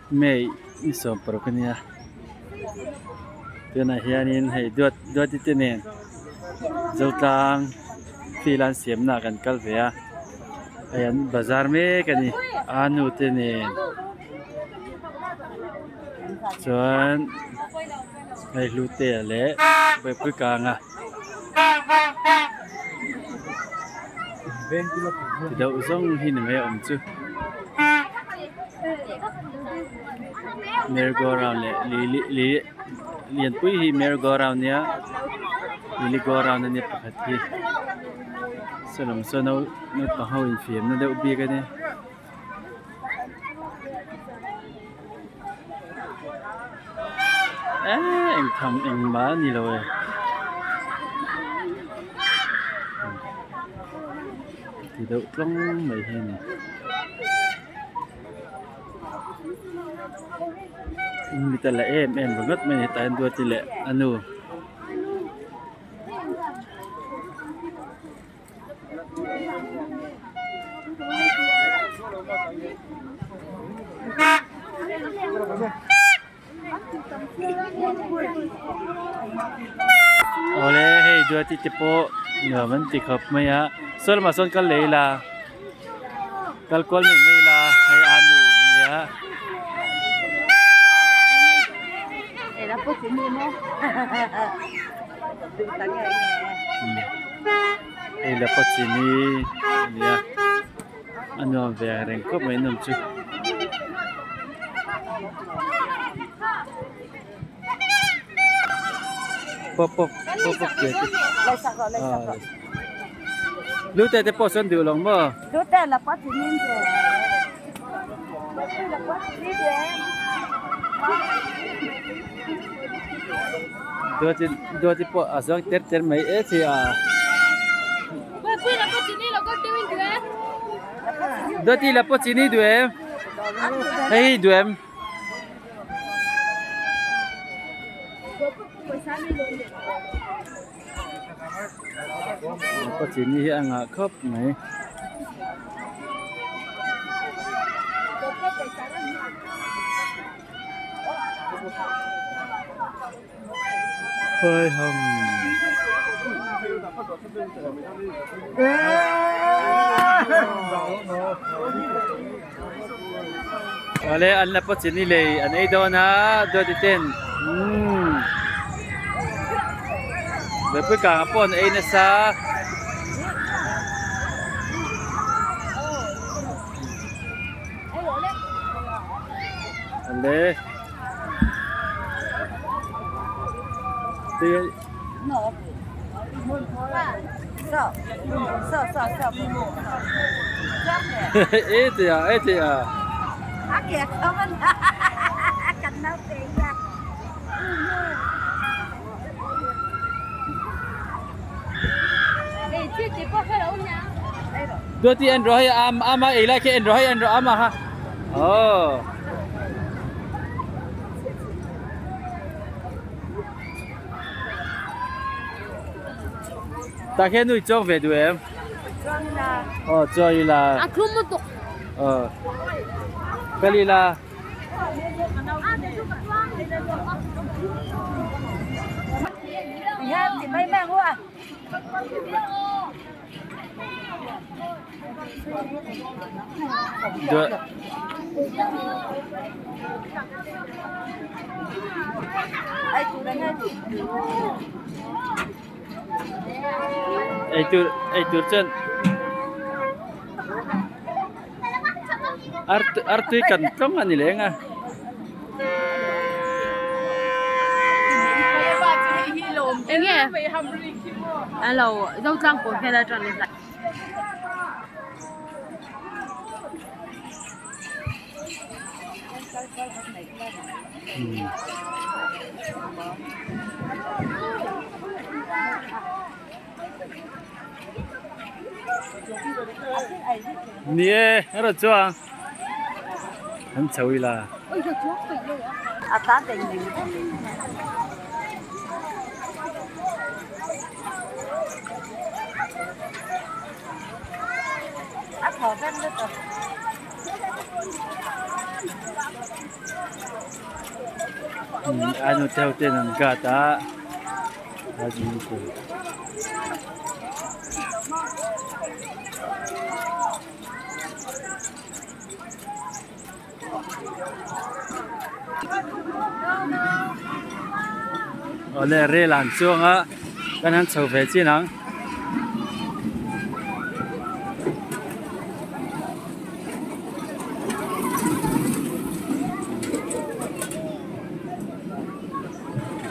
May ni 16 a nia tunah hianin hei duat duati te nen zotlang field an siamna ah kan kal ve a hei an bazar mek a ni a nu te nen chuan hei hlute leh buaipui kanga ti deuh zawng hi ni mai a awm chu merry go round leh lili li lianpui hi merry go round nia lili go round ania pakhat hi saw lam saw naupang ho infiamna deuh bik ania. Eee eng tham eng mah a ni lo e ti deuh tlawng mai hi a ni mit a la em em ringawt mai a ni hetah hian duati leh a nu. Awle hei duati te pawh nuam an ti khawp mai a saw lamah sawn kal leh ila kal kual mai mai ila hei a nu a nia. Hei la pawh chini a ni a a nuam ve ang reng khawp mai nawm chu. Pawp pawp pawp pawp te te Lute te pawh sawn duh lo maw? Lute la pawh chini Duati duati pawh a zawng ter ter mai e chi a. Duati la pawh chini duh em? Hei hi duh em? La pawh chini hi a ngah khawp mai. Hơi hầm Awle an la pawh chini lei an ei dawn a duati ten umm Buaipui kang ah pawh an ei nasa. Le e te a e te a Duati en rawh hei am ama ei lai khi en rawh hei en rawh ama ha oh Tah khian nui chuang ve duh em? Aw chuang ila. A thlum lutuk. Aw. Kal ila. Eitur eitur chuan artui kan tlawng a ni leng a. Enge alo zotlang pawh hian atang ni hlai. Ni e erawh chuan an chho ila. A nu te ho ten an guard a Awle rel an chuang a kan han chho ve chin ang.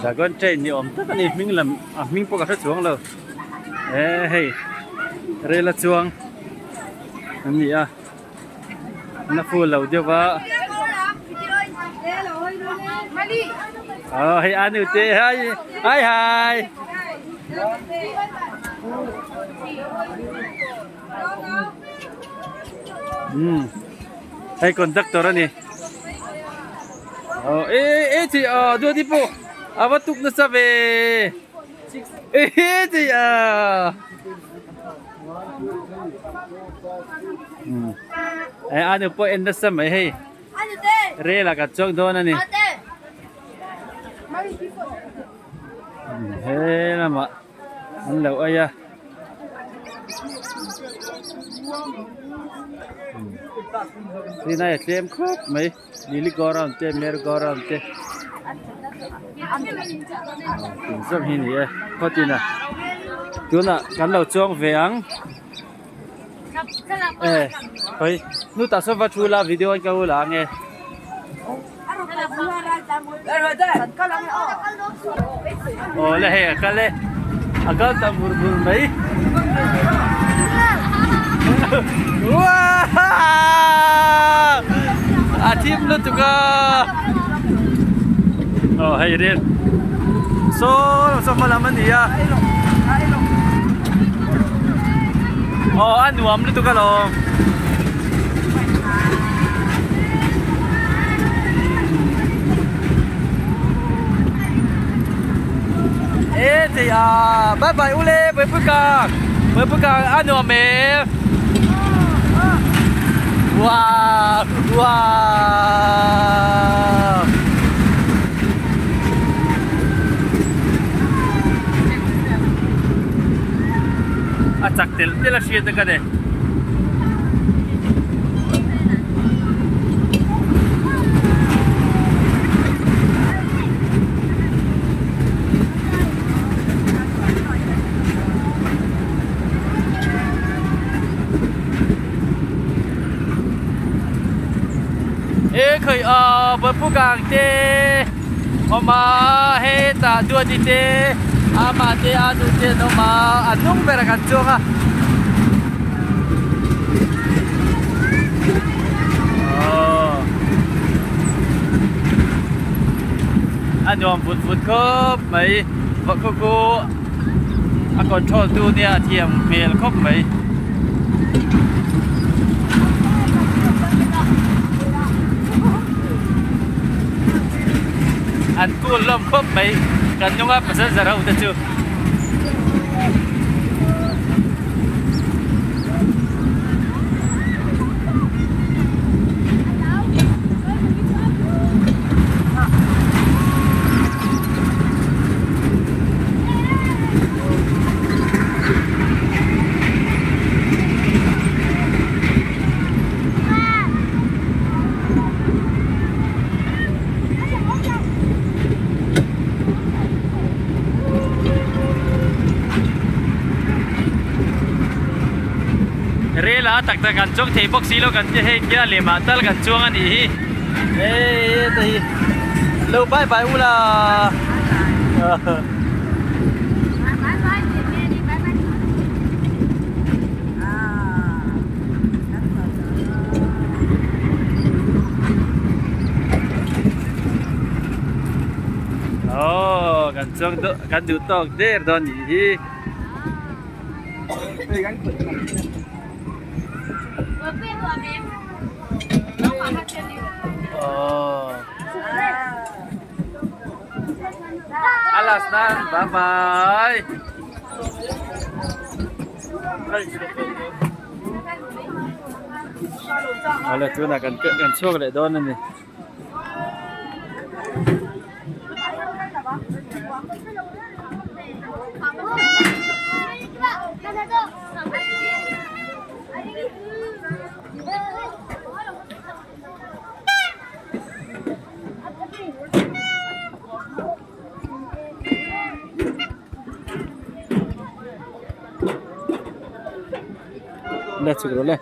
Dragon train ni awm tak a ni hming lam a hming pawh ka hre chuang lo e hei rel a chuang an ni a na full lo deuh va aw hei anu te hai hai hai um hei conductor a ni aw e e chi aw duati pawh a va tuk nasa ve e chi a. Eh anu pawh en nasa mai hei rel ah kan chuang dawn a ni he lamah an lo ei a rinai a tlem khawp mai lily go round te merry go round te tin zawm hi a ni e khawtin a tunah kan lo chuang ve ang e hawi nu tah sawn va thu la video an ka ul ang e. Aw le hei a kal e a kal ta mur mur mai a thim lutuk a aw hei rel saw saw hma lam a ni a aw a nuam lutuk alawm. E thei a bye bye ule buaipui kang buaipui kang a nuam em wow wow a chak telh telh a hriat a ka ni. E khoi a Bapu Gang te awm a hetah Duati te Ama te Anu te an awm a a hnung berah kan chuang a. A nuam vut vut khawp mai vah khaw khu a control tu nia a thiam hmel khawp mai. An cool hlawm khawp mai kan hnunga passenger ho te chu. Rel a tak tak kan chuang thei bawk si lo kan ti hei tia lehmah tal kan chuang a nih hi hei heta hi lo bye bye ula. Aw kan chuang duh kan duh tawk der dawn nih hi. Aw a last nan bye bye. Awle tunah kan kan chhuak leh dawn a ni. Le chhuk rawh le.